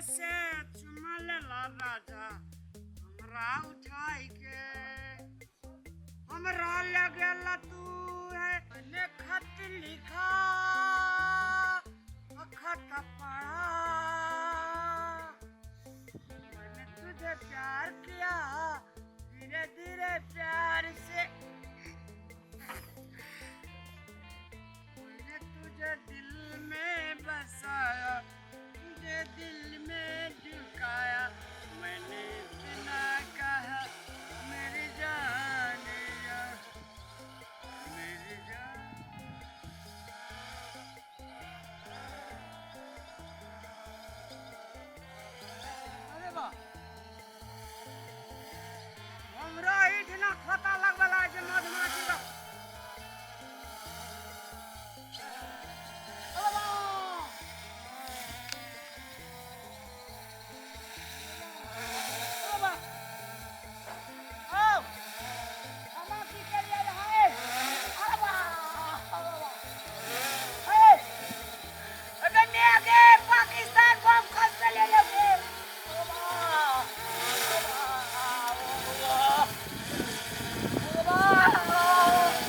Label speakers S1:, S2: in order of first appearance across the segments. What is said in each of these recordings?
S1: से चुमा लेला राजा हमरा उठाई के। हमरा लगेला तू है, मैंने खत लिखा खत पढ़ा, मैंने तुझे प्यार किया धीरे धीरे प्यार से, मैंने तुझे दिल में बसाया, तुझे दिल में झुकाया, मैंने इतना कहा मेरी जान या मेरी जान। अरे वाह, हमरा एहिठिना खोता लगबे लागै छै मधुमाछी के। अरे वाह! अरे वाह! आओ! हमरा की करियै रहै? अरे वाह! अरे वाह! ए! अबे मेरे गे, पाकिस्तान बम खस ले ले गे। अरे वाह! अरे वाह! अरे वाह!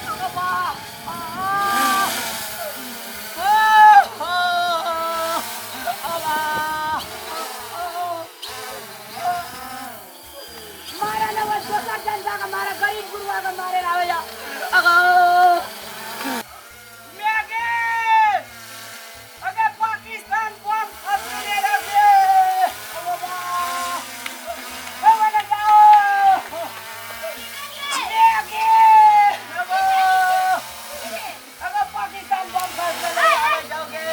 S1: अरे वाह! मारा न दोसर जनता के मारा, गरीब गुरुआ के मारे आवे। पाकिस्तान बम खसले गे। पाकिस्तान बम खसले जाओगे।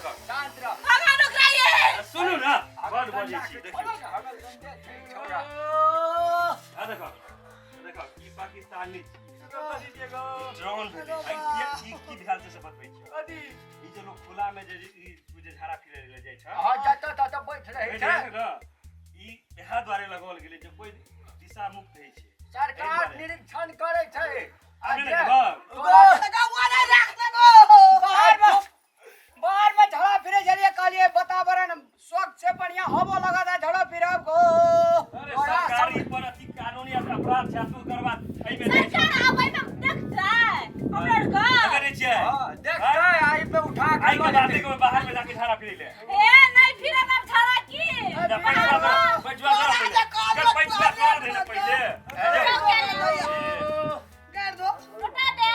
S2: देखो।
S3: शांत रह।
S4: भगवान ओकरा ये।
S2: सुनू ना, बड बजै छी, देखियौ।
S3: हगल गंदे छै छौड़ा।
S2: आ देखो, देखो, ई पाकिस्तानी ड्रोन भेलै। आ ई ई की भेल छै से बतबै छियौ।
S3: कथी?
S2: ई जे लोग खुला में जे ई जे झाड़ा फिरै लए जाइ छै।
S3: हँ, जतऽ ततऽ बैठ रहै
S2: बैठ
S3: छै।
S2: रहै छै ने, ई इएह दुआरे लगाओल गेलै जे कोइ दिशा मुक्त होइ छै।
S3: सरकार
S2: एहि दुआरे।
S3: निरीक्षण करै छै।
S2: आब नहि ने जेबह?
S1: बाहर में, बाहर में झड़ा फिरे छलियै, कहलियै वातावरण स्वच्छ छै, बढ़िया हवो लगत है, झड़ा फिरब गो।
S2: अरे
S3: तोरा
S2: सरकारी पर अथी कानूनी अपराध छै, तू करबा एहिमे जाइ छै।
S4: सरकार आबै में देखतै हमरा आर के।
S2: देखै नहि छियै?
S3: हँ, देखतै, आइ पे उठा के
S2: आइ के
S3: लऽ
S2: बाद
S3: जेतै।
S2: देखबै बाहर में जाके झाड़ा फिरै ले।
S4: ए नहीं फिरब अब झाड़ा की।
S2: जा पैसा दो, पैसा दो पहिले। जा पैसा दो दे ने पहिले।
S4: उठा दे।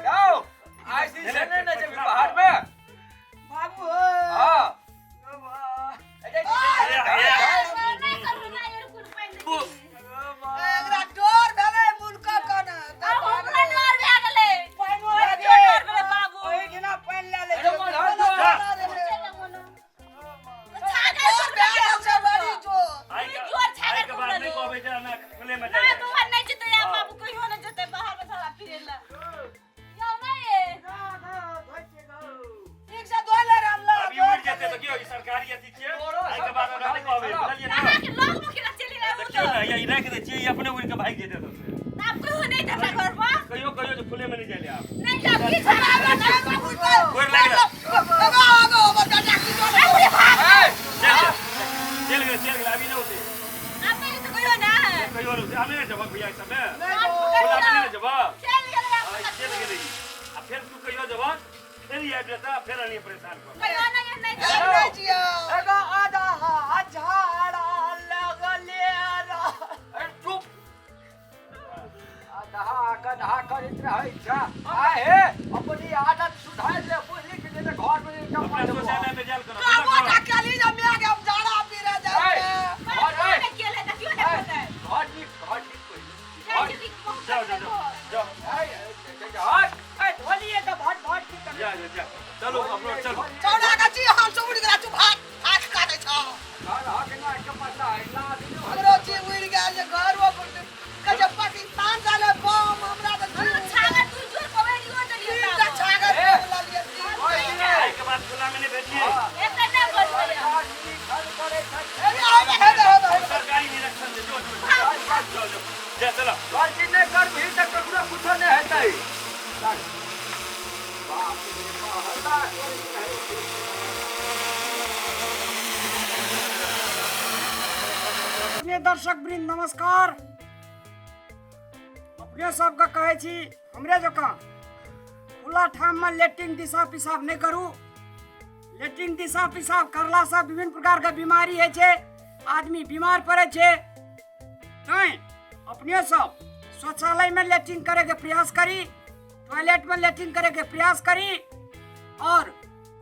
S3: रौ, आइ से नहि ने जेबही बाहर में।
S1: बाबू।
S3: हँ।
S2: अरे, अरे,
S4: नहीं करू ना यार कुल पानि।
S1: अब
S4: अब हमरा डर भए गेलै।
S1: पानि
S4: डर भेलै बाबू।
S1: ओहि दिना पानि लए लै।
S3: अरे मलहर जो।
S2: जा। आइ के
S4: जोर छागर
S2: आइ के बाद नहि
S4: कुमरलो।
S2: कहबै जे एना खुले में जाइ।
S4: नहीं बौआ नहीं जेतै आब, बाबू कहियो नहीं जेतै बाहर में झाड़ा फिरै लए। यौ नहीं ये।
S2: अभी उड़ि जेतै तऽ की, ई सरकारी अथी छियै। आइ के बाद ओकरा नहि कहबै, बुझलियै ने?
S4: अहाँके लग में केना चलि रहै
S2: देखियौ ने, हैया ई राखि दै छियै, ई अपने उड़ि के भागि जेतै एतऽ से।
S4: आब कहियो नहीं जेतै घर पर।
S2: कहियो कहियो जे खुले में नहि जाइ ले आब।
S4: नहीं जाब की झाड़ा में नहीं।
S2: गोर लागि गेल।
S3: ए,
S2: चलि गेल, चलि गेल, चलि गेल, अभी नहि औतै।
S4: आब नहीं जेतै कहियो ना।
S2: कहियो नहि औतै। आब नहि ने जेबहक भैया एहि सबमे?
S4: कान
S2: खुला
S4: पकड़ि
S2: में नहि
S4: लिअ।
S2: ने जेबहक?
S4: चलि गेलै आब।
S2: आइ चलि गेलै ई। आ फेर तू कहियो जेबहक, फेर ई आबि जेतै, आ फेर अनिये परेशान करतौ।
S4: कहियो नहीं, नहीं जेतै।
S1: एगो आधा झाड़ा लगले रह।
S3: अरे चुप। आधा गधा करैत रहै छै। आ हे, अपनी आदत सुधारि ले, बुझली कि नहि? तऽ घर में नहि
S2: अपना
S3: चप्पल देबौ।
S2: शौचालय में जायल करब, बुझलक ने?
S3: ए, घर
S4: घर
S3: ए,
S4: में केले देखियो ने
S3: ए,
S4: खोलै।
S3: घर नीक, घर नीक पहिले।
S4: जाइ छी कि बहुत
S2: जाओ, जाओ, जाओ, जाओ।
S3: ए, ए, ए, हट।
S1: ए धोलिए तऽ भट भट की करी।
S2: जा, जा, जा। चलू, अपनो चलू।
S3: घर हक ना के पता है, ला दिनो।
S4: छागर तू जोर पकड़ियो चलियो।
S3: ओइ दिने,
S2: आइ के बाद खुला में नहि भेटियै।
S4: एते नहि बजबै।
S3: सरकार निरीक्षण करै छै।
S2: सरकारी निरीक्षण छै, जो, जो, जो, जो, जा, चलो।
S3: गलती नहि करबही तऽ ककरो कुछो नहि हेतै। चल। बाप रे बाप, हल्ला करैत रहै छै।
S1: अपने दर्शक वृंद नमस्कार। अपने सबके कहै छी, हमरे जकाँ खुला ठाममे लेट्रिन दिशा पिसाब नहि करू। लेट्रिन दिशा पिसाब करलासँ विभिन्न प्रकारके बीमारी होइ छै, आदमी बीमार पड़ै छै। तैँ अपने सब शौचालयमे लेट्रिन करैके प्रयास करी, टॉयलेटमे लेट्रिन करैके प्रयास करी और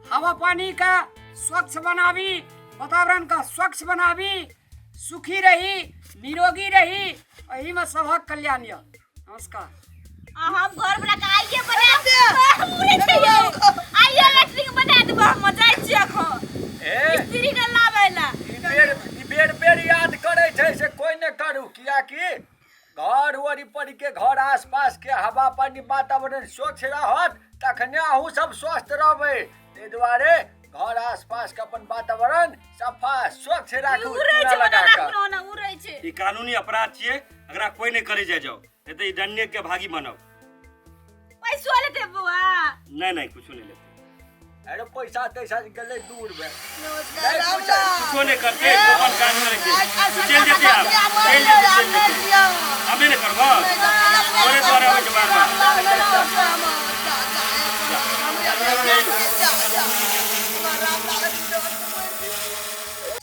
S1: हवा पानी के स्वच्छ बनाबी, वातावरण का स्वच्छ बनाबी। सुखी रही, निरोगी रही, एहिमे सभक कल्याण यऽ। नमस्कार।
S4: आ हम घर वाला के आइए बना उड़ै छै यौ। आइए लेटरिन बना देबै, हम जाइ छी एखन
S3: ए,
S4: स्त्री के लाबै ला।
S3: ई बेर, ई बेर बेर याद करै छै से कोइ नहि करू, कियाकि घर ओरी पर के घर आस पास के हवा पानी वातावरण स्वच्छ रहत तखने अहूँ सब स्वस्थ रहबै। ताहि दुआरे घर आस पास के अपन वातावरण सफा स्वच्छ राखू।
S4: उड़ै
S3: चूना
S4: छै
S3: लगा
S4: बना
S3: कऽ।
S4: राखू ने, उड़ै छै।
S2: ई कानूनी अपराध छियै, एकरा कोइ नहि करै जाइ जाउ, नहि तऽ ई दंडे के भागी बनब।
S4: पैसो लेतै बौआ?
S2: नहि नहि, कुछो नहि लेतै।
S3: अरे पैसा तैसा गेलै दूर में।
S5: नमस्कार।
S3: नहीं पूछै।
S2: कुछो नहि करतै, अपन काज करै छै। तू चलि जेतै आब, चलि जेतै, चलि जेतै। हमे नहि करबह, तोरे दुआरे अबै छै बार बार।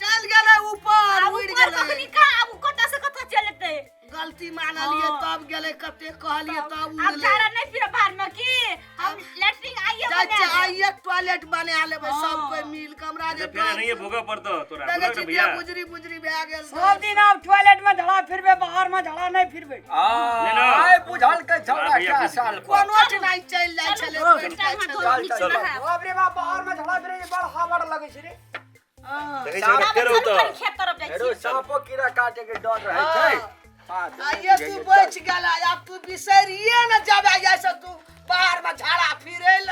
S5: चल गेलै ऊपर।
S4: आब
S5: उड़ि
S4: ऊपर
S5: गेलै।
S4: कखनी कहाँ, आब कतऽ से कतऽ चलि जेतै।
S5: गलती मानलिए तब गेलै, कते कहलिए तब
S4: आब
S5: उड़लै।
S4: झाड़ा नहीं फिर बाहर में की हम लैट्रिन आइए
S5: जाइ
S4: बना
S5: छियै,
S4: देब।
S5: आइए टॉयलेट बना लेबै सब कोइ मिल के। हमरा जे
S2: फेर नहीं भोगऽ पड़तौ तोरा,
S5: देखै
S2: बुझलक
S5: छी
S2: ने भैया?
S5: देह बुजरी बुजरी भए गेल।
S1: सब दिन आब टॉयलेट में झड़ा फिरबे, बाहर में झड़ा नहीं फिरबे।
S2: नहि ने।
S3: आइ बुझल के छौड़ा
S2: भैया
S3: क्या
S2: बुझि
S3: साल पर।
S5: कोनो नहि चलि जाइ छलै, बैठ जाइ
S4: चलू,
S5: छलै।
S3: चल, चल,
S4: चलू,
S3: चल।
S1: बाप रे बाप, बाहर में झड़ा फिरे बड़ हावड़ लगै छै रे।
S2: देखै छियै
S4: आब
S2: फेर
S4: चलू
S2: औतौ।
S4: कनि खेत तरफ जाइ
S3: हेरो
S4: छी।
S3: साँपो कीड़ा काटे के डर रहै छै। हाँ, तऽ
S5: आइए तू बचि गेला, आब तू बिसरिए ने जाबे, आइ से तू बाहर में झाड़ा फिरे ल।